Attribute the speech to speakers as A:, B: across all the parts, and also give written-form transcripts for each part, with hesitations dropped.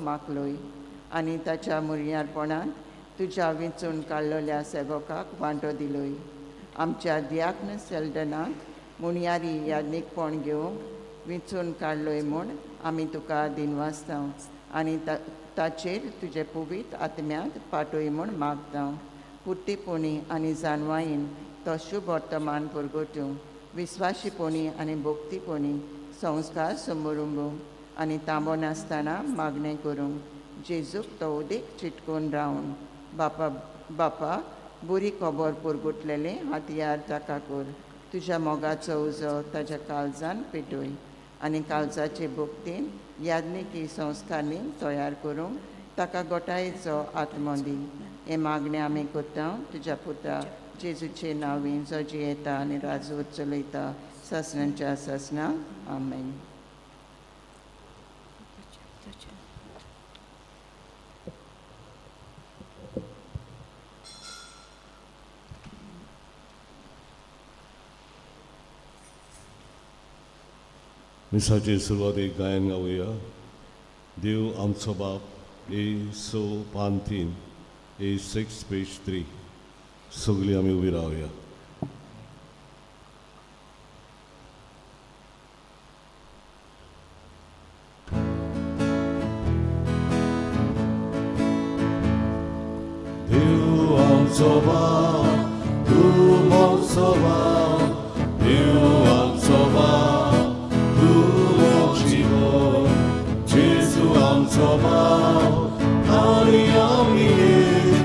A: मागलोय आनी ताच्या मुरयारपणांत तुज्या विंचून काडलेल्या सेवकाक वांटो दिलोय. आमच्या दियाक्न सेल्डनाक मुणयारी याज्ञीकपण घेवंक विंचून काडलोय म्हूण आमी तुका दिनवासता आनी ताचेर तुजे पवित्र आत्म्यांत पाटोय म्हूण मागता. पुर्तीपणी आनी जाणवायेन तो शुभ वर्तमान पुरगोटूं, विस्वाशीपणी आनी भक्तीपणी संस्कार समरुंबू आनी तांबो नासतना मागणें करूंक जेजूक तो उदीक चिटकून रावन बापा बापा बरी खबर पुरगुटलेलें हातयार ताका कर. तुज्या मोगाचो उजो ताज्या काळजान पेटय आनी काळजाचे भक्तीन याज्ञिकी संस्कारांनी तयार करूंक ताका गोटायेचो आत्मो दी. हें मागणें आमी करता तुज्या पुता जेजूचे नांवीन, जो जियेता आनी राजू चलयता सासणांच्या सासणां. आमेन.
B: मिसाचे सुरवातेक गायन गावया. देव आमचो बाप, ए स पान 3, A6 page 3. सगळीं आमी उबी रावया. देव आमचो बाप, तूं मोगचो बाप, देव आमचो बाप, तूं मोगची बोल. जेजू आमचो बाप आनी आमी एक,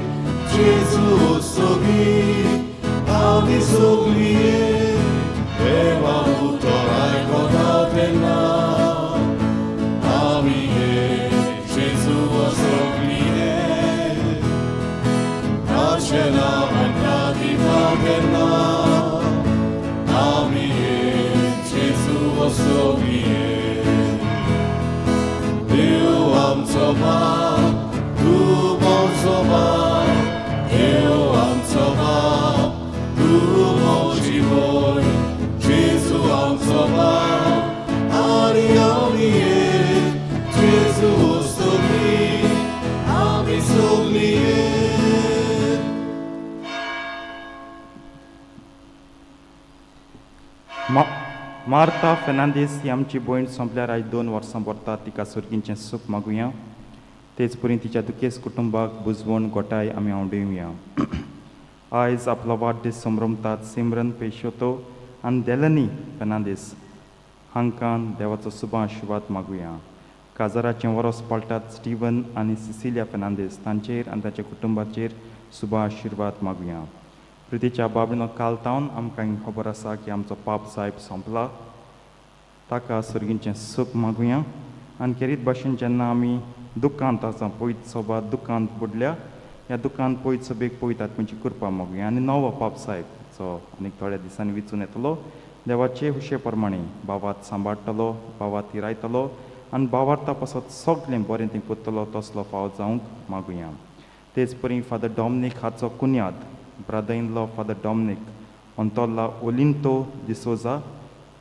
B: जेजू सोगी आमी सगळीं एक, देवा उतर आयकता तेन्ना आमी एक, जेजू सगळीं एक, ताचें नांव आमकां दिता तेन्ना आमी एक, जेजू सगळीं एक. देव आमचो बाप, तूं आमचो बाप, देव आमचो बाप, तूं मोगची बोल. जेजू आमचो बाप आनी आमी एक, जेजू सगळीं आमी सगळीं एक.
C: मार्ता फेर्नांदीस ही आमची भयण सोंपल्यार आयज 2 वर्सां भरता. तिका सर्गीचें सूख मागुया. तेच परी तिच्या दुखेस्त कुटुंबाक बुजवण गोठाय आमी आवडुया. आयज आपलो वाडदीस संभ्रमतात सिमरन पेशोतो आनी देलनी फेर्नांदीस हांकां देवाचो सुबा आशिर्वाद मागुया. काजाराचें वरोस पाळटात स्टिवन आनी सिसिलिया फेर्नांदीस तांचेर आनी तांच्या कुटुंबाचेर सुबा आशिर्वाद मागुया. प्रितीच्या बाबीनो काल तावन आमकां खबर आसा की आमचो पाप सायब सोंपला. ताका सर्गीचें सूख मागुया. आनी खेरीत भाशेन जेन्ना आमी दुकांत आसा पयत सोबा दुकांत बुडल्या, ह्या दुकांत पयत सोबेक पयत आत्म्याची कृपा मागुया. आनी नवो पाप सायब जो आनीक थोड्या दिसांनी विचून येतलो, देवाचे हुशे प्रमाणे भावात सांबाळटलो, भावात तिरायतलो आनी भावार्था पासत सगळें बरें थंय करतलो तसलो फाव जावंक मागुया. तेच परी फादर डॉमनीक हाचो कुन्याद, brother in law father Dominic Antola Olinto D'Souza,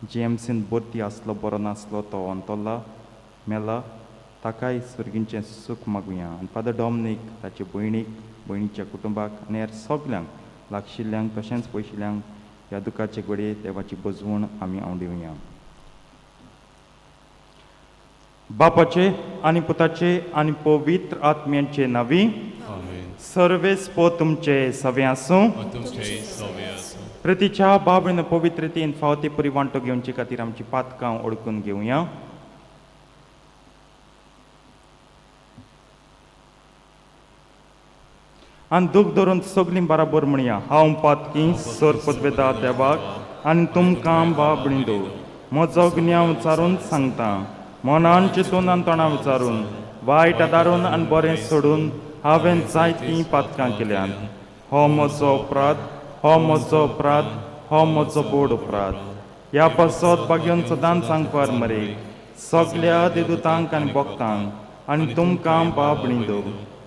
C: G M scene भरती आसलो, बरो नासलो, तो अंतोला मेला, ताकाय सर्गीचें सूख मागुया. आनी फादर डॉमनीक ताचे भयणीक, भयणीच्या कुटुंबाक आनी हेर सगल्यांक लागशिल्ल्यांक तशेंच पयशिल्ल्यांक ह्या दुखाचे घडये देवाची बजवण आमी आवडिवया. बापाचे आनी पुताचे आनी पवित्र आत्म्यांचे नावी.
D: आमेन.
C: सर्वेस पो तुमचे सवे आसूं.
D: तुमचे सवे आसूं.
C: प्रतिच्या बाबीन पवित्रतेन फावते परी वांटो घेवचे खातीर आमची पातकां ओळखून घेवया. आनी दूख धरून सगळीं बराबर म्हणया, हांव पातकी सर पदवेदा देवाक आनी तुमकां बाबणीदो म्हजो गुन्यांव विचारून सांगता. मनान चिंतून आनी तोंडां विचारून, वायट आदारून आनी बरें सोडून हांवें जायतीं पातकां केल्यांत. हो म्हजो अपराध, हो म्हजो अपराध, हो म्हजो बोड अपराध. ह्या पासत भाग्योन सदांच सांगपार मरे सगल्या देदुतांक आनी भक्तांक आनी तुमकां बाबणीदो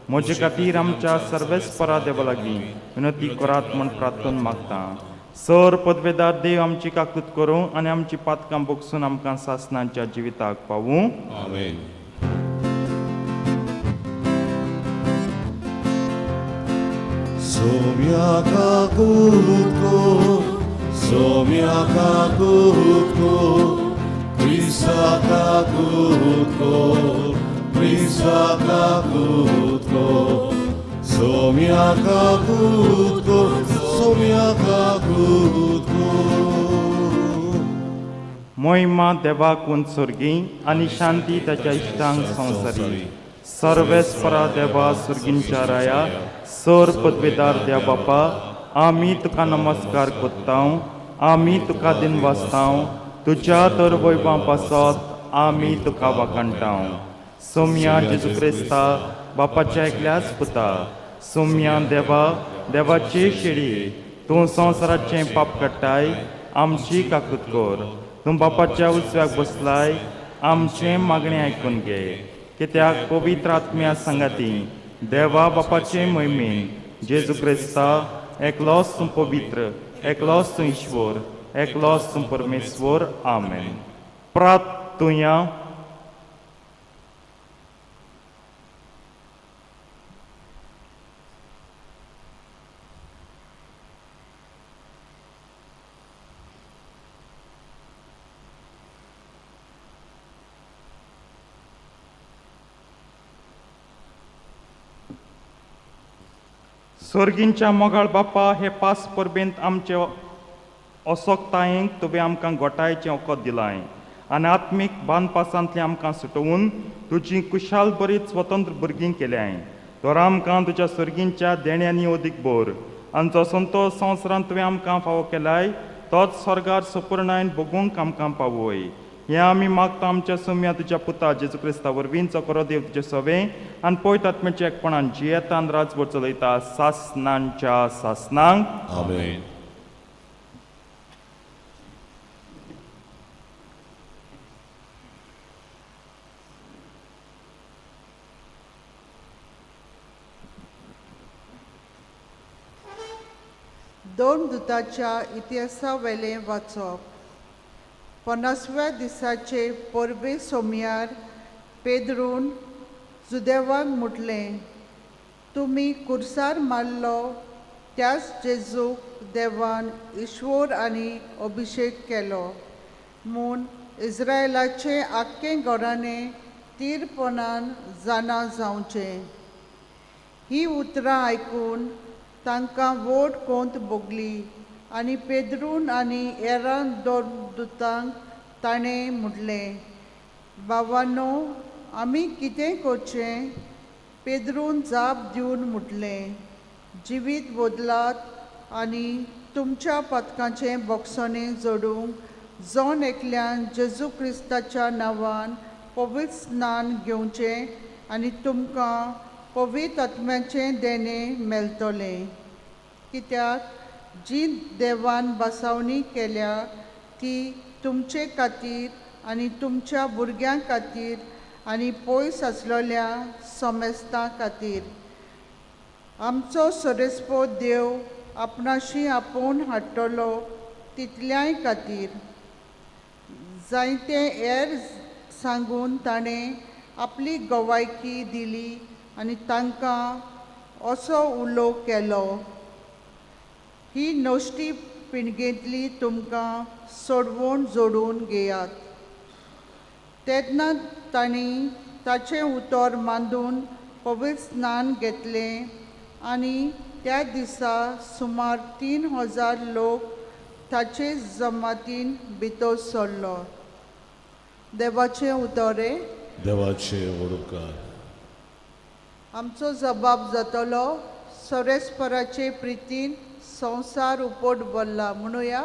C: म्हजे खातीर आमच्या सर्वेस्परा देवा लागीं विनंती करात म्हूण प्रार्थना मागता. सर पदवेदार देव आमची काकूत करूं आनी आमची पातकां बोगसून आमकां सासणाच्या जिविताक पावूं.
D: आमेन.
B: सोम्या काकूत कोर, सोम्या काकूत कोर, क्रिस्ता काकूत कोर, क्रिस्ता काकूत कोर, सोम्या काकूत कोर, सोम्या काकूत कोर.
C: मोहिमा देवाक सोर्गी आनी शांती ताच्या इश्टांक संवसारी. सर्वेस्परा देवा, सुर्गींच्या राया, सर पदवेदार देव बापा, आमी तुका नमस्कार कोत्तांव, आमी तुका दिनवासतांव. तुज्या तर वैभाव पासत आमी तुका वाखाणटांव. सोम्या जेजू क्रिस्ता, बापाच्या एकल्याच पुता, सोम्या देवा, देवाची शेळी, तूं संवसाराचें पाप काडटाय, आमची काकूत कर. तूं बापाच्या उजव्याक बसलाय, आमचें मागणें आयकून घे. कित्याक पवित्र आत्म्या सांगाती देवा बापाचे मोहिमेन जेजू क्रिस्ता एकलोच तूं पवित्र, एकलोच तूं ईश्वर, एकलोच तूं परमेश्वर. आमेन. प्रात तुया. सोर्गींच्या मोगाळ बापा, हे पास परबेंत आमचे असोकतायेंक तुवें आमकां गोठायचें वखद दिलाय आनी आत्मीक बांदपासांतलें आमकां सुटोवन तुजी कुशाल बरीत स्वतंत्र भुरगीं केल्याय. तर आमकां तुज्या सोर्गींच्या देण्यांनी अदीक भर आनी जो संतोश संवसारांत तुवें आमकां फावो केलाय तोच स्वर्गार सपूर्णायन भोगूंक आमकां पावय. हें आमी मागता आमच्या सुम्या तुज्या पुता जेजू क्रिस्ता वरवीं, जो करो देव तुजें सवें आनी पयत आत्म्याच्या एकपणान जियेतान राजवट चलयता सासनांच्या सासनांक.
B: आमेन.
E: दोन दुताच्या इतिहासावेलें वाचप. 50व्या दिसाचे परबे सोमयार पेद्रून जुदेवाक म्हटलें, तुमी कुर्सार मारलो त्याच जेजूक देवान ईश्वर आनी अभिशेक केलो म्हूण इस्रायलाचें आख्खें घराणें तीरपणान जाणा जावचें. ही उतरां आयकून तांकां व्हड कोंत भोगली आनी पेद्रून आनी हेरां दोन दुतांक ताणें म्हटलें, बाबानो, आमी कितें करचें? पेद्रून जाप दिवन म्हटलें, जिवीत बदलात आनी तुमच्या पदकाचें बोगसणें जोडूंक जण एकल्यान जेजू क्रिस्ताच्या नांवान पवित्र स्नान घेवचें आनी तुमकां पवित्र आत्म्याचें देणें मेळटलें. कित्याक जी देवान बसावणी केल्या ती तुमचे खातीर आनी तुमच्या भुरग्यां खातीर आनी पयस आसलेल्या समेस्तां खातीर. आमचो सरेस्पो देव आपणाशी आपोवन हाडटलो तितल्याय खातीर. जायते हेर सांगून ताणें आपली गवायकी दिली आनी तांकां असो उलो केलो, ही नश्टी पिणगेंतली तुमकां सोडवण जोडून घेयात. तेन्ना तांणी ताचें उतर मांडून पवित्र स्नान घेतलें आनी त्या दिसा सुमार 3000 लोक ताचे जमातीन भितर सरलो. देवाचें उतर.
B: देवाचे वडुपकार.
E: आमचो जबाब जातलो, सर्वेस्पराचे प्रितीन संवसार उपट भरला. म्हणुया,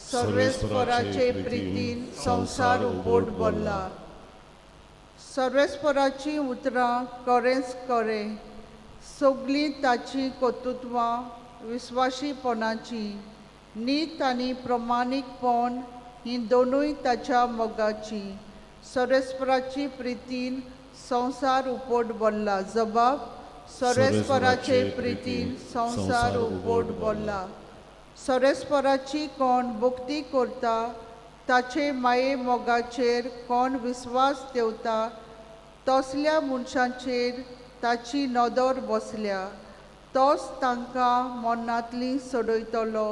E: सर्वेस्पराचे प्रितीन संवसार उपट भरला. सर्वेस्पराचीं उतरां खरेंच खरें, सगळीं ताचीं कर्तृत्वां विस्वाशीपणाचीं. नीत आनी प्रमाणीकपण हीं दोनूय ताच्या मोगाचीं. सर्वेस्पराची प्रितीन संवसार उपट भरला. जबाब, सर्वेस्पराचे प्रितीन संवसार उपट भरला. सर्वेस्पराची कोण भक्ती करता, ताचे माये मोगाचेर कोण विस्वास दवरता, तसल्या मनशांचेर ताची नदर बसल्या. तोच तांकां मरणांतली सोडयतलो,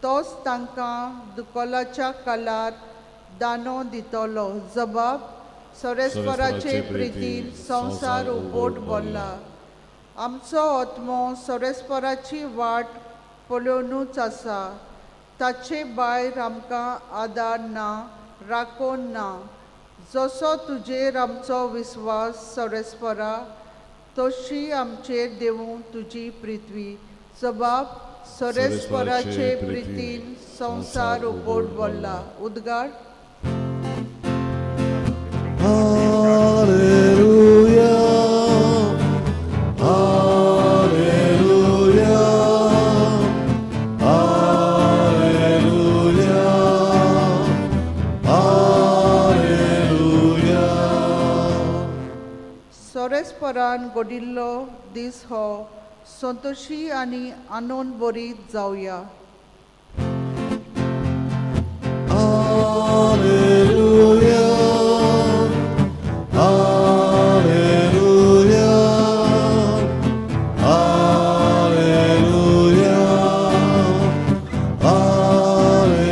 E: तोच तांकां दुकोलाच्या कालार दानो दितलो. जबाब सोरेस्पराचे प्रितीन संवसार उबोट भरला. आमचो आत्मो सोरेस्पराची वाट पळोवनूच आसा. ताचे भायर आमकां आदार ना, राखण ना. जसो तुजेर आमचो विस्वास सोरेस्परा, तशी आमचेर देवूं तुजी पृथ्वी. जबाब सोरेस्पराचे प्रितीन संवसार उबोट भरला. उद्गार.
B: Alleluia, Alleluia, Alleluia, Alleluia.
E: सोरेस्परान घडिल्लो दीस हो संतोशी आनी आनंद बरीत जावया.
B: Alleluia, Alleluia, Alleluia, Alleluia.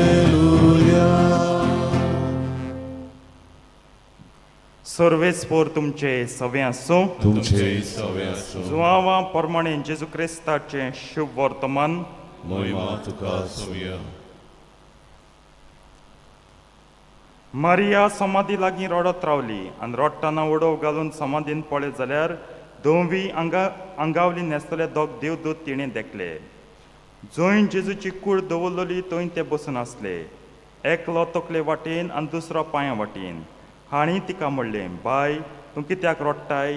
C: सर्वेस्पोर तुमचे सवे आसूं.
B: तुमचे
D: सवे आसूं.
C: जुआवा प्रमाणे जेजू क्रिस्ताचें शुभ वर्तमान.
B: महिमा तुका सोया.
C: मारिया समाधी लागीं रडत रावली आनी रडटना उडोव घालून समाधीन पळयत जाल्यार धवी आंगा आंगावली न्हेसतले दोग देवदूत तिणें देखले. जंय जेजूची कूड दवरलेली थंय ते बसून आसले, एकलो तकले वाटेन आनी दुसरो पांया वाटेन. हांणी तिका म्हणलें, बाय, तूं कित्याक रडटाय?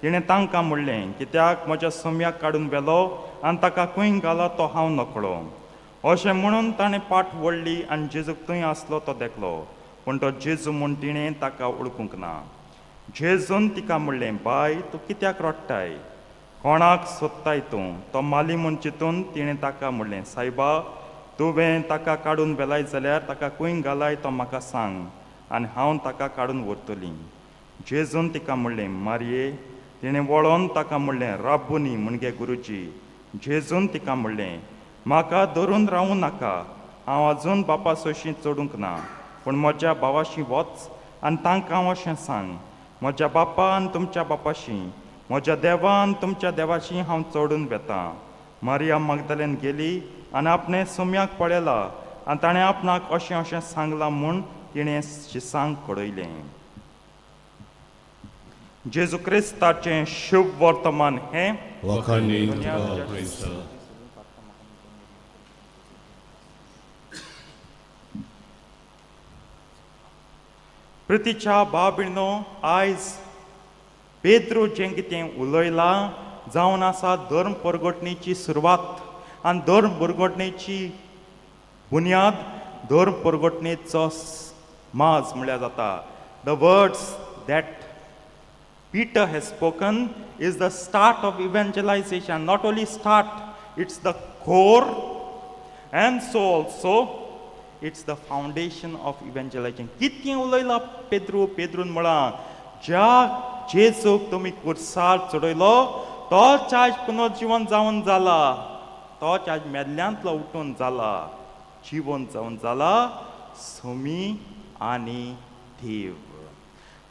C: तिणें तांकां म्हणलें, कित्याक म्हज्या सोम्याक काडून व्हेलो आनी ताका खंय घाला तो हांव नकळो. अशें म्हणून ताणें पाट वळ्ळी आनी जेजूक थंय आसलो तो देखलो, पूण तो जेजू म्हूण तिणें ताका वळखूंक ना. जेजून तिका म्हणलें, बाय, तूं कित्याक रडटाय? कोणाक सोदताय तूं? तो माली म्हूण चिंतून तिणें ताका म्हणलें, सायबा, तुवें ताका काडून व्हेलाय जाल्यार ताका खंय घालाय तो म्हाका सांग आनी हांव ताका काडून व्हरतलीं. जेजून तिका म्हणलें, मारये. तिणें वळोन ताका म्हणलें, राब्बुनी, म्हणजे गुरुजी. जेजून तिका म्हणलें, म्हाका धरून रावूं नाका, हांव अजून बापा सोशी चडूंक ना, पूण म्हज्या भावाशी वच आनी तांकां अशें सांग, म्हज्या बापा आनी तुमच्या बापाशी, म्हज्या देवा आनी तुमच्या देवाशी हांव चडून वेतां. मारिया मागदलेन गेली आनी आपणें सोम्याक पळयला आनी ताणें आपणाक अशें अशें सांगलां म्हूण तिणें शिसांक कळयलें. जेजू क्रिस्ताचें शुभ वर्तमान हें.
B: वाखाणणी तुका क्रिस्ता.
C: प्रितीच्या भाव भयणो, आयज पेद्रू जें कितें उलयलां जावन आसा धर्म परगटणेची सुरवात आनी धर्म परगटणेची बुन्याद, धर्म परगटणेचो माज म्हळ्यार जाता. The words that Peter has spoken is the start of evangelization. Not only start, it's the core, and so also it's the foundation of evangelization. कितें उलयला पेद्रू? पेद्रून म्हळां, ज्या जेजूक तुमी कुर्सार चडयलो तोच आज पुनर्जिवन जावन जाला, तोच आज मेल्ल्यांतलो उठून जाला, जिवन जावन जाला, सोमी आनी देव.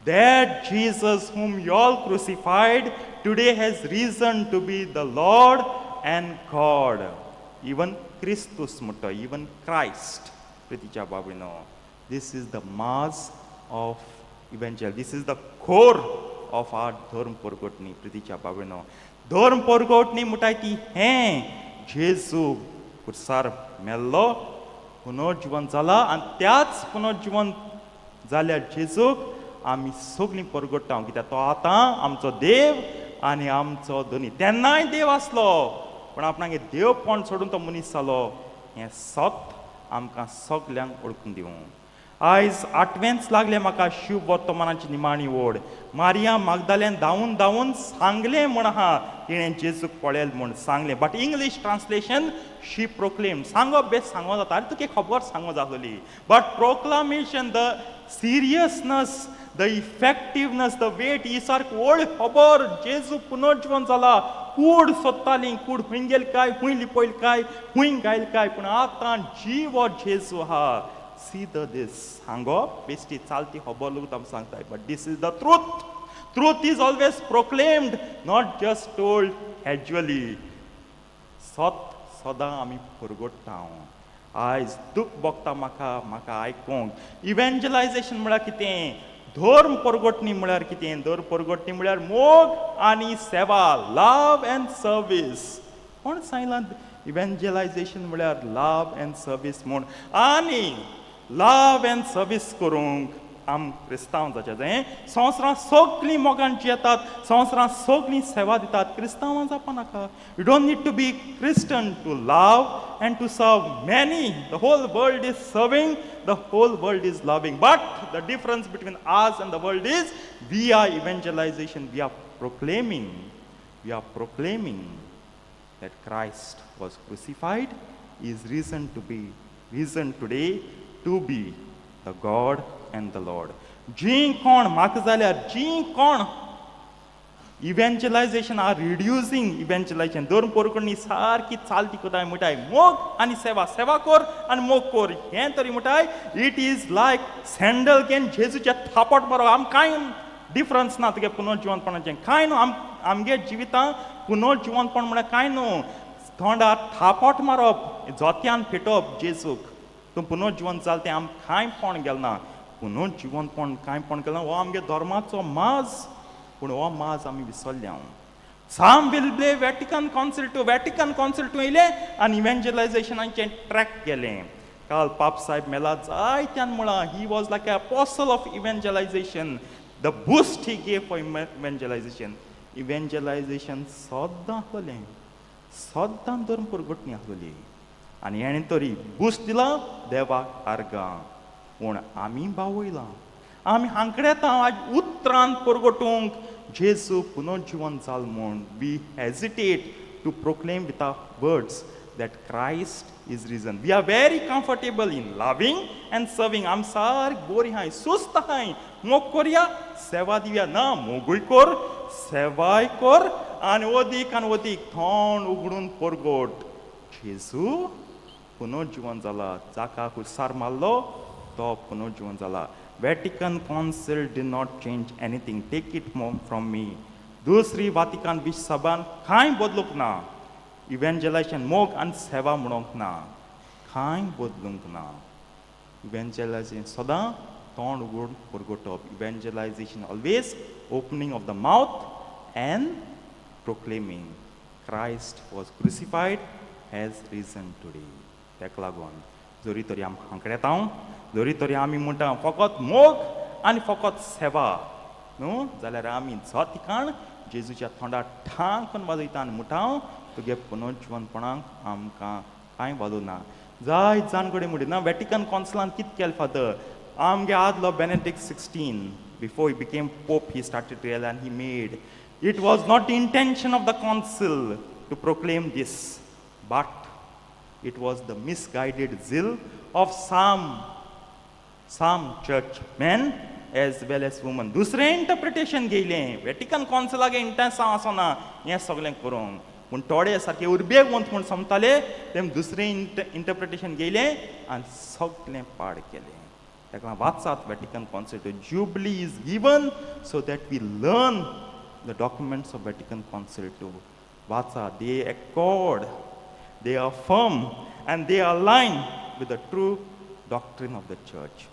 C: That Jesus whom y'all crucified today has risen to be the Lord and God. Even Christus म्हणटा, even Christ. प्रितीच्या बाबीनो, this is the mass of evangel. This is the core of our धर्म परगटणी. प्रितीच्या बाबीनो, धर्म परगटणी म्हणटाय ती हें, जेजू कुर्सार मेल्लो, पुनर्जिवन जाला आनी त्याच पुनर्जिवन जाल्यार जेजूक आमी सगळीं परगट्टा, कित्याक तो आतां आमचो देव आनी आमचो धनी. तेन्नाय देव आसलो, पूण आपणागे देवपण सोडून तो मनीस जालो, हें सत आमकां सगल्यांक वळखून दिवं. आयज आठवेंच लागलें म्हाका शिव वर्तमानाची निमाणी ओड. मारिया मागदाल्यान धांवून धांवून सांगलें म्हूण आहा, तिणें जेजूक पळयल म्हूण सांगलें. But English translation, she proclaim. सांगप बेस सांगो जाता, आरे तुका खबर सांगो जातली, but proclamation, the seriousness. the effectiveness, the weight. ही सारकी व्हड खबर, जेजू पुनर्जिवन जाला. कूड सोदताली, कूड खंय गेली काय, खंय लिपयली काय, खंय घायल काय, पूण आतां जिवो जेजू आहा. सी the दीस सांगप बेश्टी चालती खबर लोक आमी सांगताय, but this is the truth. Truth is always proclaimed, not just told casually. सत सदां आमी परगट्टा. आयज दूख भोगता म्हाका म्हाका आयकोंक. इव्हेंजलायजेशन म्हळ्यार कितें? धर्म परगटणी म्हळ्यार कितें? धर्म परगटणी म्हळ्यार मोग आनी सेवा, लव अँड सर्वीस. कोण सांगलां इव्हेंजलायजेशन म्हळ्यार लव अँड सर्वीस म्हूण? आनी लव अँड सर्वीस करूंक आम क्रिस्तांव जाचें जाय. संवसारां सगळीं मोगान जियेतात, संवसारां सगळीं सेवा दितात, क्रिस्तांवां जावपा नाका. You don't need to be Christian to love and to serve. Many, the whole world is serving, the whole world is loving, but the difference between us and the world is we are evangelization. We are proclaiming, we are proclaiming that Christ was crucified, is risen to be, risen today to be the God and the Lord. जी कोण म्हाका जाल्यार जी कोण इव्हेंजलायझेशन R रिड्युसींग इव्हेंजलायझेशन, धर्म परगटणी सारकी चालती कोताय म्हणटाय मोग आनी सेवा, सेवा कर आनी मोग कर, हें तरी म्हणटाय, it is like sandal घेवन जेजूचे थापट मारप. आम कांय डिफरन्स ना तुगे पुनर्जिवनपणाचें कांय न्हू. आम आमगे जिवितां पुनर्जिवनपण म्हळ्यार कांय न्हू, तोंडार थापट मारप, जोत्यान पेटोवप जेजूक. तूं पुनर्जिवन जाल तें आम कांय पण गेल ना. पुनर्जिवनपण कांय पण गेल ना. हो आमगे धर्माचो माज, पूण हो माज आमी विसरल्या. Some will blame Vatican Council II. Vatican Council II येयलें आनी इव्हेंजलायझेशनाचें ट्रॅक गेलें. काल पाप साहेब मेला, जायत्यान म्हळां, he was like a apostle of evangelization, the boost he gave for evangelization. Evangelization सद्दां आसलें, सद्दां धर्म परगटणी आसलेली आनी हेणें तरी बूस्ट दिला, देवाक आर्गां. पूण आमी बावयलां, आमी हांकडेता आज उतरान परगटूंक जेजू पुनर्जिवन जाल म्हूण. We hesitate to proclaim with our words that Christ is risen. We are very comfortable in loving and serving. आम सारक बोरी आहाय, सुस्त आहाय. मोग कोरया, सेवा दिवया. ना, मोगूय कर, सेवाय कर आनी अदीक आनी अदीक तोंड उगडून परगट, जेजू पुनर्जिवन जाला, जाका खुर्सार मारलो तो पुनर्जिवन जाला. Vatican Council did not change anything. Take it from me. दुसरी वातिकान विश्व सभान कांय बदलूंक ना. इव्हेंजलायझेशन मोग आनी सेवा म्हणूंक ना, कांय बदलूंक ना. इव्हेंजलायझेशन सदां तोंड उगडून परगटप. Evangelization always opening of the mouth and proclaiming Christ was crucified, has risen today. ताका लागून जरी तरी आमी हांकडेता, जरी तरी आमी म्हणटा फकत मोग आनी फकत सेवा न्हू, जाल्यार आमी जोतिकाण जेजूच्या तोंडार ठांकून वाजयता आनी म्हणटा, तुगे पुनर्जिवनपणाक आमकां कांय वालोर ना. जाय जाण कडेन म्हणटा ना, वेटिकन कौन्सिलान कितें केलें फादर? आमगे आदलो Benedict XVI, before he became Pope, he started real and he made, it was not the intention of the council to proclaim this, but it was the misguided zeal of some church men as well as women. दुसरें interpretation घेयलें. Vatican कौन्सिलागे इंटेन्सांव आसना हें सगळें करूंक, पूण थोडे सारके उर्बेवंत म्हूण समजताले, तेम दुसरें इंटरप्रिटेशन घेयलें आनी सगळें पाड केलें. ताका लागून वाचात Vatican Council. Jubilee is given so that we learn the documents of Vatican Council II. वाचा, they accord, they affirm and they align with the true doctrine of the church.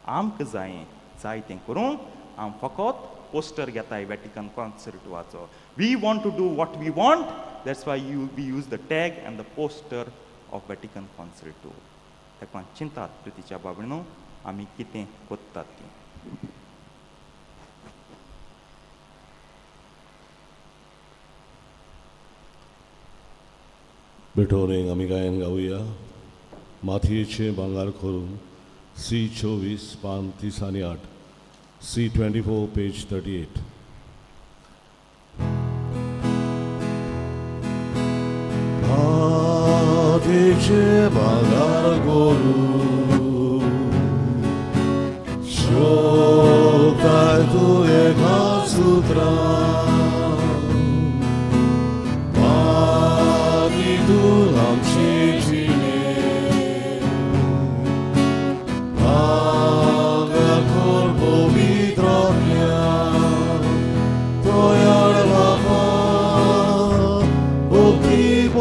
C: आमकां जाय जाय तें करूंक आम फकत पोस्टर घेताय वेटिकन कौन्सिल टूवाचो. We want to do what we want. That's why you we use the tag and the poster of Vatican Council II. ताका लागून चिंतात प्रितीच्या बाबणो, आमी कितें कोत्तात तीं.
B: भेटवणेक आमी गायन गावया, मातयेचें भांगर करून, सी 24, पान 38, C 24, page 38. मातयेचें भांगर करून.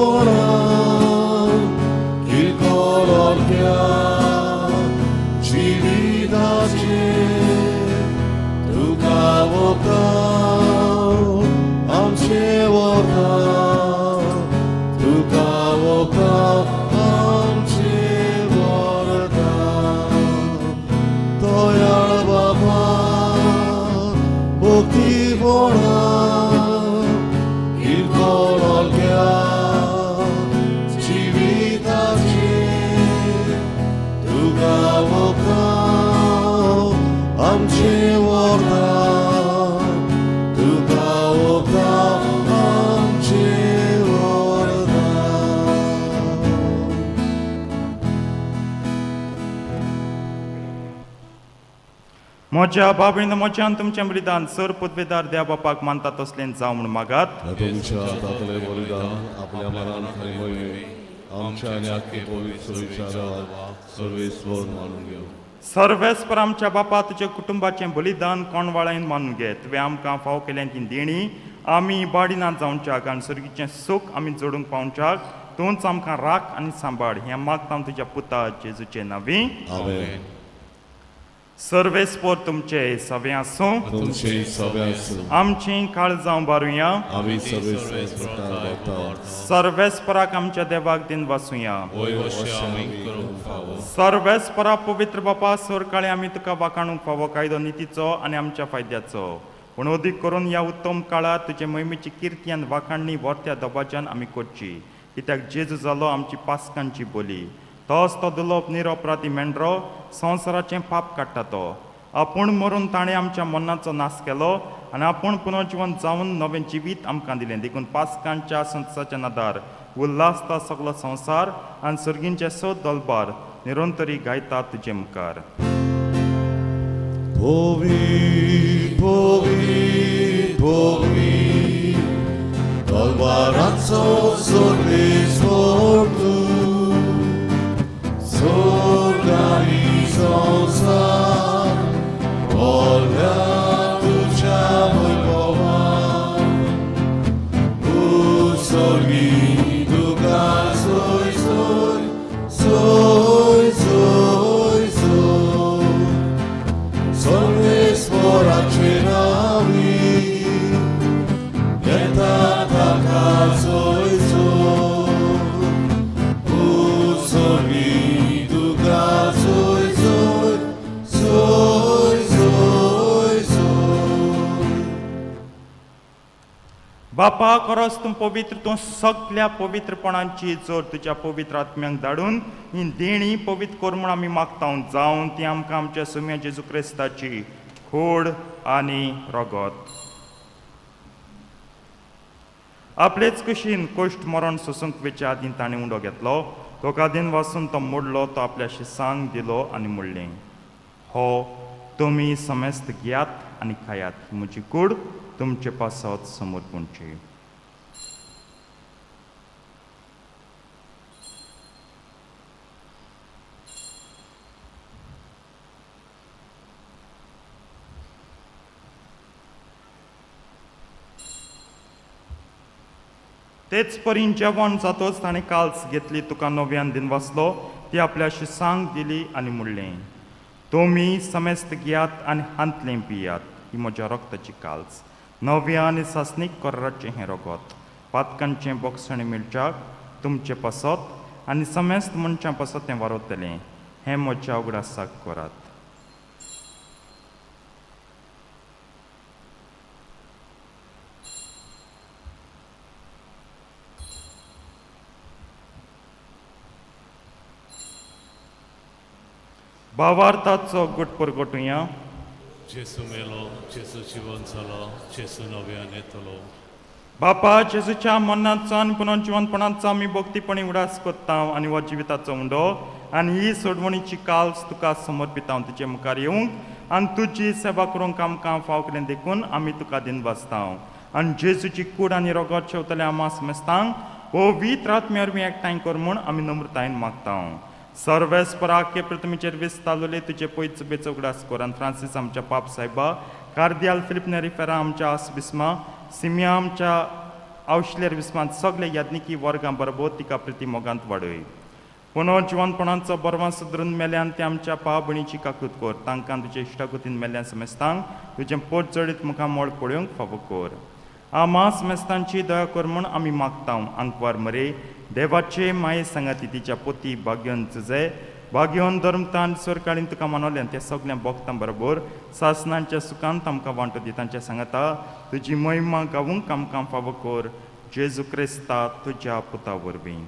B: भक्तीपणान किरकोळ अर्क्या जिविताचेर तुका वता आमचे वता तुका वता आमचे वरता दयाळ बाबा भक्तीपणान किरकोळ अर्क्या जिविताचेर तुका वता आमचे वरता तुका वता आमचे वरता.
C: म्हज्या बाबीन म्हज्यान तुमचें बलिदान सर पदवेदार देव बापाक मानता तसलें जावं म्हूण मागात.
B: तुमच्या हातांतलें बलिदान आपल्या मनान खरें मोहिमे आमच्या आनी आख्खे पवित्र विचाराक सर्वेस्वर मानून घेवं.
C: सर्वेस्पर आमच्या बापा तुज्या कुटुंबाचें बलिदान कोणवाळ्यान मानून घे. तुवें आमकां फाव केलें ती देणी आमी बाडिना जावच्याक आनी सर्गीचें सूख आमी जोडूंक पावच्याक तूंच आमकां राख आनी सांबाळ. हें मागता तुज्या पुता जेजूचे नांवी.
B: आमेन.
C: सर्वेस्पर तुमचे सवे आसूं.
B: तुमचे सगळे आसूं.
C: आमचीं काळजां बारुया.
B: आमी सर्वेस्पर वता.
C: सर्वेस्पराक आमच्या देवाक दिन वासुया.
D: वय अशें आमी करूंक फावो.
C: सर्वेस्परा पवित्र बापा सरकाळी आमी तुका वाखाणूंक फावो कायदो नितीचो आनी आमच्या फायद्याचो. पूण अदीक करून ह्या उत्तम काळार तुजे मोहिमेची किर्ती आनी वाखाणणी वर्त्या दबाज्यान आमी करची. कित्याक जेजू जालो आमची पासकांची बोली. तोच तो दुलोप निरोपराती मेंढरो संवसाराचें पाप काडटा. तो आपूण मरून ताणें आमच्या मनाचो नाश केलो आनी आपूण पुनर्जिवन जावन नवें जिवीत आमकां दिलें. देखून पासकांच्या संवसाराच्या नादार उल्हासता सगलो संवसार आनी सर्गींचे स दलबार निरंतरी गायता तुजे मुखार.
B: Povi, povi, povi, Tolvarazzo sorriso tu, Sorgani sonsar, Olga tu chamo pova, Usorgi tu soy, soy, soy, soy, soy. Solves moracenavi, Yeta soy soy, Usorgi duca soy soy, soy soy soy.
C: बापा खरोच तूं पवित्र, तूं सगल्या पवित्रपणांची जोर तुज्या पवित्र आत्म्यांक धाडून ही देणी पवित्र कर म्हूण आमी मागता. जावन ती आमकां आमच्या सुम्या जेजू क्रिस्ताची खोड आनी रगत. आपलेच कुशीन कोश्ट मरण सोसूंक वेच्या आदीं ताणें उंडो घेतलो. तो वासून तो मोडलो. तो आपल्या शिसांक दिलो आनी म्हणलें, हो तुमी समेस्त घेयात आनी खायात. ही म्हजी कूड तुमचे पासत समर्पणची. तेच परीन जेवण जातोच ताणें काल्स घेतली, तुका नव्यान दिन वाचलो, ती आपल्या शिसांक दिली आनी म्हणलें, तुमी समेस्त घेयात आनी हांतलें पियात. ही म्हज्या रक्ताची काल्स, नव्या आनी सासणीक कराराचें हें रगत. पातकांचें बोगसणें मेळच्याक तुमचें पासत आनी समेस्त मनशां पासत तें वारवतलें. हें म्हज्या उगडासाक करात. भावार्थाचो गुट परगटुया.
D: जेसू मेलो, जेसू जिवन जालो, जेसू नव्यान येतलो.
C: बापा जेजूच्या मरणाचो आनी पुनर्जिवनपणाचो आमी भक्तीपणी उडास करता आनी हो जिविताचो उंडो आनी ही सोडवणीची काल्स तुका समर्पिता. तुजे मुखार येवंक आनी तुजी सेवा करूंक आमकां फाव केलें देखून आमी तुका दिन वाचता. आनी जेजूची कूड आनी रोगत शेवतले आमा समेस्तांक पवित्र आत्म्या वरवीं एकठांय कर म्हूण आमी नम्रतायेन मागता. सर्वेस्पराके प्रतिमेचेर विस्तारलेले तुजे पयच बेचो उगडास कर आनी फ्रांसीस आमच्या पाप सायबा, कार्दियाल फिलिप नेरी फेरा आमच्या आसबिस्मा, सिमिया आमच्या आवशिलेर विस्मांत सगळे याज्ञिकी वर्गां बरोबर तिका प्रिती मोगांत वाडय. पुनर्जिवनपणाचो बरवां सुदरून मेल्यान ते आमच्या पावभणीची काकूत कर. तांकां तुजे इश्टागतीन मेल्ल्यान समेस्तांक तुजें पोट जडीत मुखामळ पळोवंक फावो कर. आमा समेस्तांची दया कर म्हूण आमी मागता. आंकवार मरे देवाचे माये सांगाती तिच्या पोती भाग्योन तुजे भाग्योन धर्मतान सरकाळीन तुका मानवल्यान त्या सगळ्या भोगतां बरोबर सासनांच्या सुखांत आमकां वांटो दी. तांच्या सांगाता तुजी महिमा गावूंक आमकां फावो कर. जेजू क्रिस्ता तुज्या पुता वरवीं.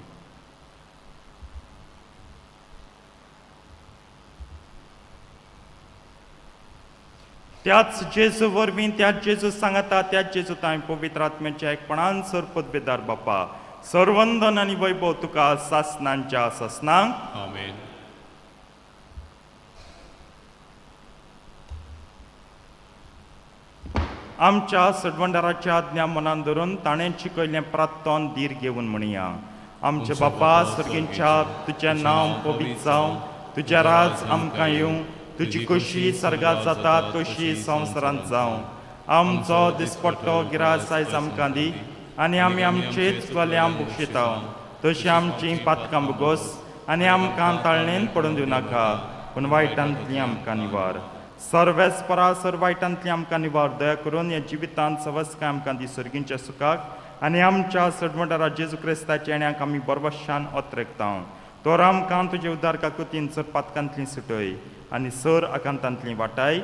C: त्याच जेजू वरवीं, त्याच जेजू सांगाता, त्याच जेजू तांय पवित्र आत्म्याच्या एकपणान सर पदवेदार बापा सर्वंदन आनी वैभव तुका सासनांच्या सासनांक.
D: आमेन.
C: आमच्या सडवंडाराच्या आज्ञा मनान धरून ताणें शिकयल्लें प्रात्तोन धीर घेवन म्हणया. आमचे बापा सर्गींच्या, तुजें नांव पवित्र जावं, तुजें राज आमकां येवं, तुजी खोशी सर्गात जाता तशी संवसारांत जावं. आमचो दिसपट्टो गिरास आयज आमकां दी आनी आमी आमचेच चलयां बक्षिता तशी आमचीं पातकां बोगोस आनी आमकां ताळणेन पडून दिवं नाका, पूण वायटांतली आमकां निवार. सर्वेस परासर वायटांतली आमकां निवार. दया करून ह्या जिवितांत सवस्काय आमकां दी सर्गींच्या सुखाक आनी आमच्या सडमडारा जेजू क्रिस्ताच्या येण्याक आमी बरबशान अत्रेकता. तर आमकां तुजे उद्धार काकुतीन सर पातकांतली सुटय आनी सर आकांतांतली वाटाय.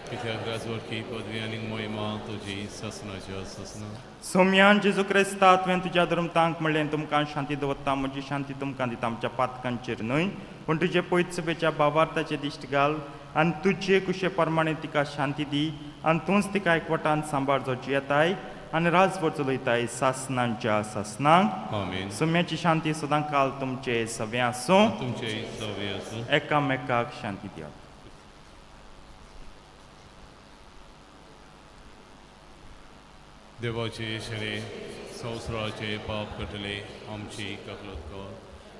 D: कित्याक राजवटकी पदवी आनी महिमा तुजी सासनाच्या सासना.
C: सोम्यान जेजू क्रिस्ता तुवें तुज्या धर्मतांक म्हणलें, तुमकां शांती दवरता, म्हजी शांती तुमकां दिता. आमच्या पातकांचेर न्हय पूण तुजे पयत सभेच्या भावार्थाचे दिश्ट घाल आनी तुजे कुशे प्रमाणे तिका शांती दी आनी तूंच तिका एकवटान सांबाळ जो जियेताय आनी राजभर चलयताय सासनांच्या सासनांक.
D: आमेन.
C: सोम्याची शांती सदां काल तुमचे सगळें आसूं.
D: तुमचे सवे आसूं.
C: एकामेकाक शांती दियात.
D: देवाचे शेळे संवसाराचे पाप कटले आमची ककलत कर.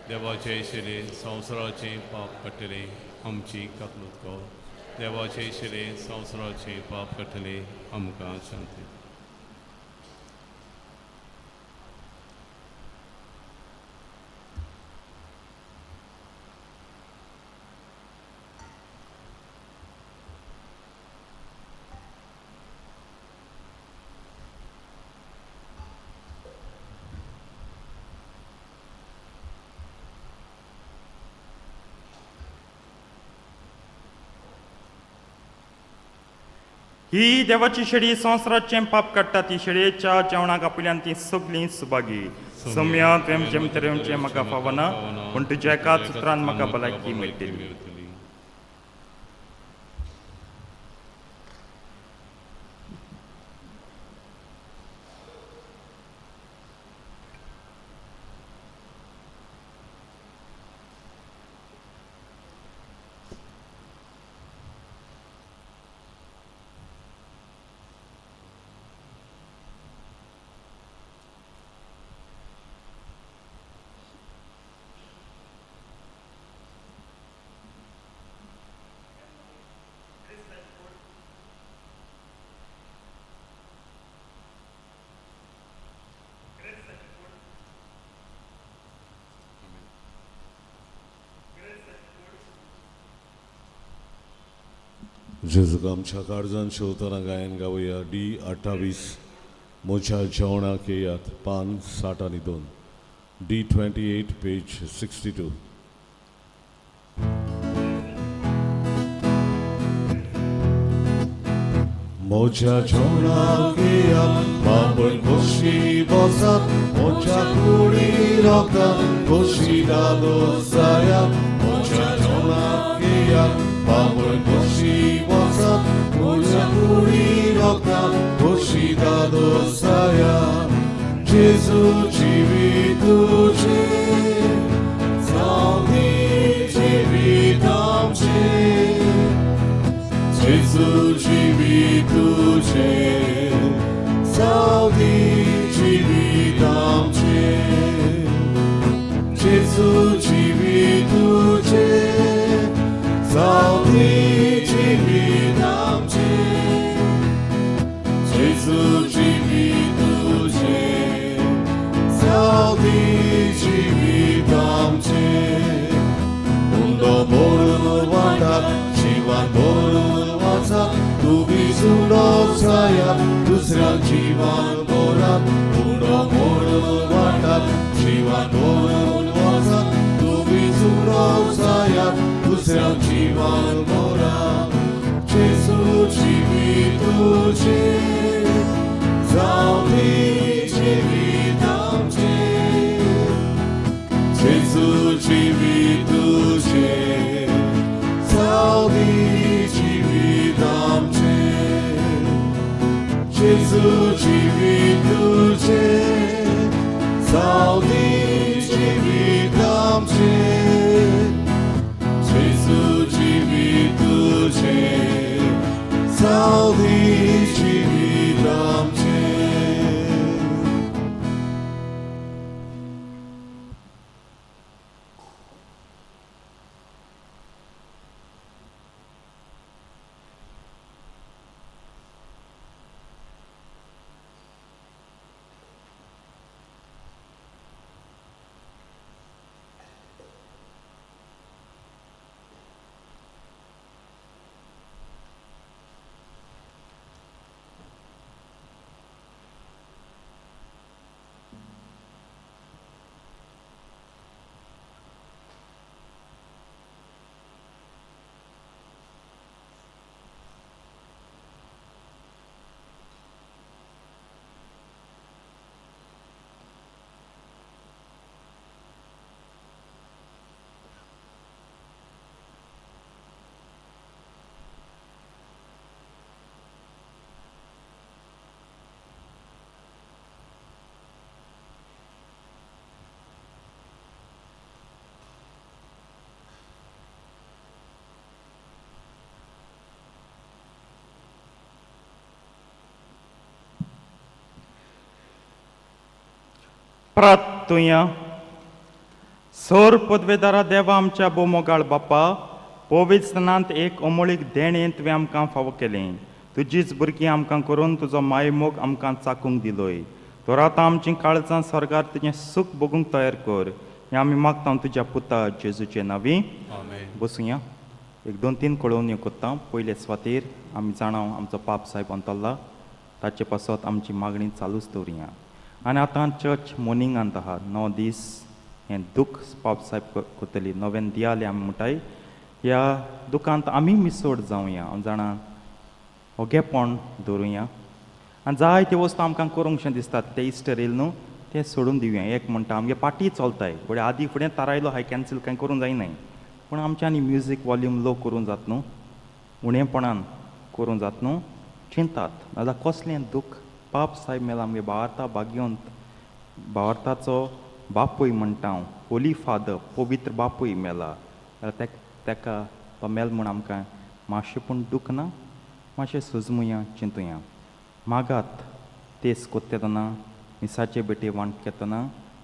D: देवाचे शेळे संवसाराचे पाप कटले आमची ककलत कर. देवाचे शेळे संवसाराचे पाप कटले आमकां शांती.
C: ही देवाची शेळी संवसाराचें पाप काडटा. ती शेळयेच्या जेवणाक आपल्यान ती सगळीं सुभागी. सोम्या तुवें जेम तरेचें म्हाका फावना, पूण तुज्या एकाच उतरान म्हाका भलायकी मेळटली.
B: जेजूक आमच्या काळजान शेवतना गायन गावया. डी 28 म्हज्या जेवणाक येयात, पान 62, डी 28 पेज 62. म्हज्या जेवणाक येयात, बापूय खोशी बसात, म्हज्या कुडी रोखात खोशी दादोसायात. म्हज्या जेवणाक येयात, बापूय खोशी बसात, म्हज्या कुडी रोखात खोशी दादोसायात. जेजू जिवीत तुजें जावं दी जिवीत आमचें. जेजू जिवीत तुजें जावं दी जिवीत आमचें. जेजू जिवीत तुजें जावं दी जिवीत आमचें. जेजू जिवीत तुजें वाटात जिवान भरून वचात तुमी सुरो जायात दुसऱ्या जिवान भरात जेजू जिवीत तुजें जावं दी जिवीत आमचें जेजू जिवीत तुजें जावं दी जिवीत आमचें जेजू जिवीत तुजें जावं दी जिवीत आमचें जेजू जिवीत तुजें जावं दी जिवीत आमचें.
C: प्रार्थुया. सोर पदवेदारा देवा आमच्या बोमोगाळ बापा, पवित्रनांत एक अमोळीक देणें तुवें आमकां फावो केलें. तुजीच भुरगीं आमकां करून तुजो मायमोग आमकां चाकूंक दिलोय. तर आतां आमचीं काळजां स्वर्गार तुजें सूख भोगूंक तयार कर, हें आमी मागता तुज्या पुता जेजूचे नांवी.
D: आमेन.
C: बसुया. एक दोन तीन कळोवण्यो करता. पयले सुवातेर आमी जाणा आमचो पाप सायब अंतरला, ताचे पासत आमची मागणी चालूच दवरुया. आनी आतां चर्च मोर्निंगांत आहा, 9 दीस हें दूख पाप सायब करतली, नव्यान दियाले आमी म्हणटाय. ह्या दुखांत आमी मिसोड जावया, हांव जाणा ओगेपण दवरुया. आनी जायत्यो वस्तू आमकां करूंक शें दिसतात ते इस्टर येयल न्हू, तें सोडून दिवया. एक म्हणटा आमगे पार्टी चलताय, फुडें आदी फुडें तारायलो हाय कॅन्सल कांय करूंक जायनाय, पूण आमच्यांनी म्युजीक वॉल्यूम लो करूंक जात न्हू, उणेपणान करूंक जात न्हू, चिंतात नाजाल्यार कसलें दूख. पाप सायब मेला आमगे भावार्था भाग्यवंत, भावार्थाचो बापूय म्हणटा हांव, होली फादर, पवित्र बापूय मेला जाल्यार तेका तो मेल म्हूण आमकां मातशें पूण दूख ना, मातशें सुजमुया, चिंतुया. मागात तेस कोत्तेतना, मिसाचे बेटे वांट घेतना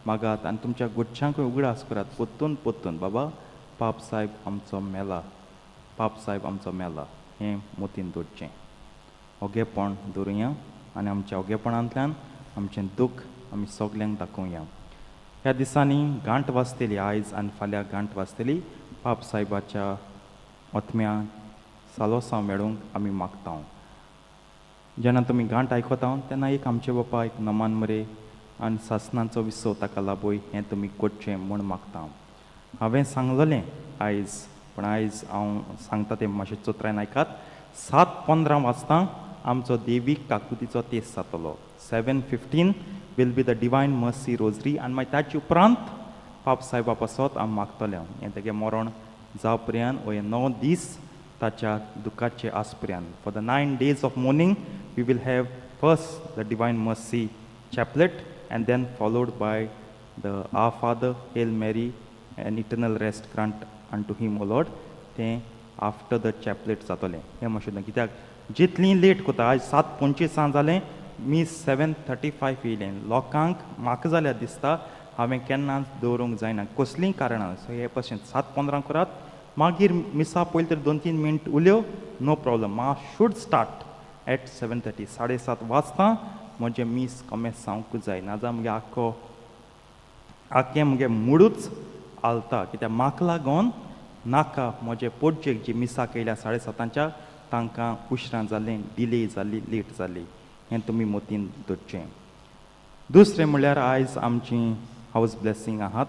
C: मागात आनी तुमच्या गुच्छांकूय उगडास करात पोत्तून पोत्तून, बाबा पाप सायब आमचो मेला, पाप सायब आमचो मेला, हें मोतीन दवरचें. ओगेपण दवरुया आनी आमच्या ओगेपणांतल्यान आमचें दूख आमी सगल्यांक दाखोवया. ह्या दिसांनी गांठ वाजतली, आयज आनी फाल्यां गांठ वाजतली. पाप सायबाच्या ओतम्या सालोसांव मेळूंक आमी मागता. जेन्ना तुमी गांठ आयकता तेन्ना एक आमचे बापा एक नमान मरे आनी सासणाचो विसव ताका लाबय, हें तुमी करचें म्हूण मागता. हांवें सांगलेलें आयज, पूण आयज हांव सांगता तें मातशें चोत्रायन आयकात. 7:15 वाजता आमचो देवीक काकुतीचो तेस जातलो. 7:15 will be the divine mercy rosary. आनी मागीर ताचे उपरांत पाप सायबा पासत आमी मागतले हें तेगे मरण जावं पर्यंत वो हे 9 दीस ताच्या दुखाचे आस पर्यंत. For the 9 days of mourning we will have first the divine mercy chaplet and then followed by the our father, hail Mary and eternal rest grant unto him O Lord. तें आफ्टर the चॅपलेट जातलें. हें मातशें कित्याक जितलीं late करता, आयज 7:25 जालें, मी 7:35 येयलें. लोकांक म्हाका जाल्यार दिसता हांवें केन्नाच दवरूंक जायना कसलींय कारणां. सो हे भशेन 7:15 करात, मागीर मिसा पयलीं तर 2-3 मिनट उलयो, नो प्रॉब्लम. मा should start at 7:30, 7:30 वाजता म्हजें मीस कमेस जावंक जाय, नाजाल्यार म्हगे आख्खो आख्खें म्हगे मुडूच हालता. कित्याक म्हाका लागून नाका म्हजे पोटजेक जी मिसाक येयल्या 7:30 तांकां उसरां जालें, डिले जाली, लेट जाली, हें तुमी मतीन दवरचें. दुसरें म्हणल्यार आयज आमची हावज ब्लेसींग आहात.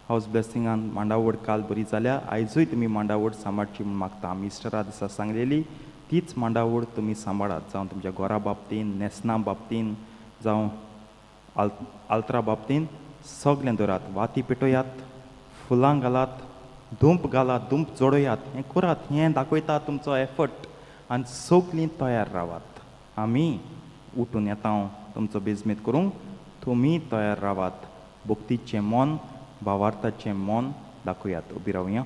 C: हावज ब्लेसिंगान मांडावड काल बरी जाल्या, आयजूय तुमी मांडावड सांबाळची म्हूण मागता. आमी इस्टरा दिसा सांगलेली तीच मांडावड तुमी सांबाळात, जावं तुमच्या घरा बाबतीन, न्हेसणा बाबतीन, जावं आल्त्रा बाबतीन, सगळें दवरात. वाती पेटोयात, फुलां घालात, धूंप घालात, धूंप जोडयात, हें करात, हें दाखयता तुमचो एफर्ट आनी सगळीं तयार रावात. आमी उठून येता तुमचो बेजमेत करूंक, तुमी तयार रावात. भक्तीचें मन, भावार्थाचें मन दाखयात. उबी रावया.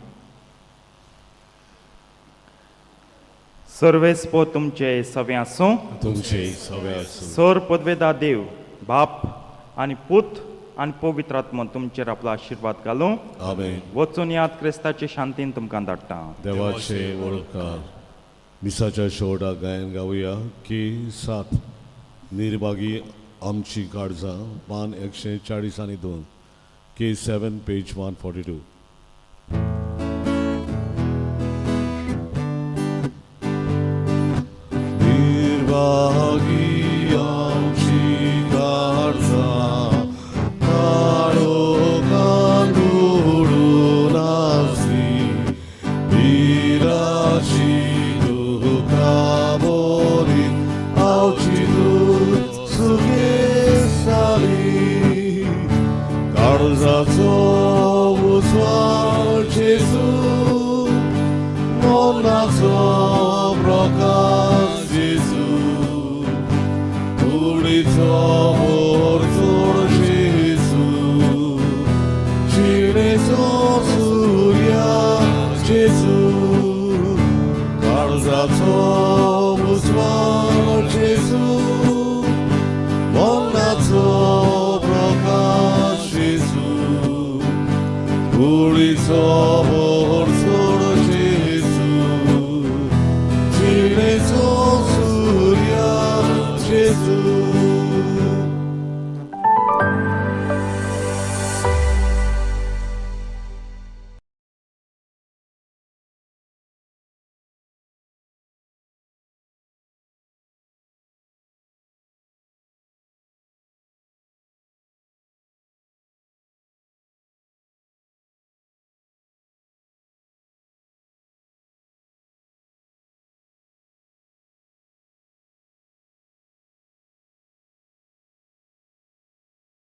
C: सर्वेस्पो तुमचे सवे आसूं.
B: तुमचे सवे आसूं.
C: सर पदवेदा देव बाप आनी पूत आनी पवित्र आत्मो तुमचेर आपलो आशिर्वाद घालूं.
B: आमेन.
C: वचून याद क्रिस्ताचे शांतीन तुमकां धाडटा.
B: देवाचे वळखकार मिसाच्या शेवटाक गायन गावया की 7 निर्भागी आमची काळजां, पान 142, K 7 page 142. निर्भागी आमची काळजां काळोखान बुडून आसली, पिराची दुख्खा भरीत आवची दूत सुखेसाली. काळजाचो उजवाड जेजू, मनाचो प्रकाश जेजू, कुडीचो भरजोड जेजू, जिणेचो सुर्या जेजू, काळजाचो उजवाड जेजू, मनाचो प्रकाश जेजू, कुडीचो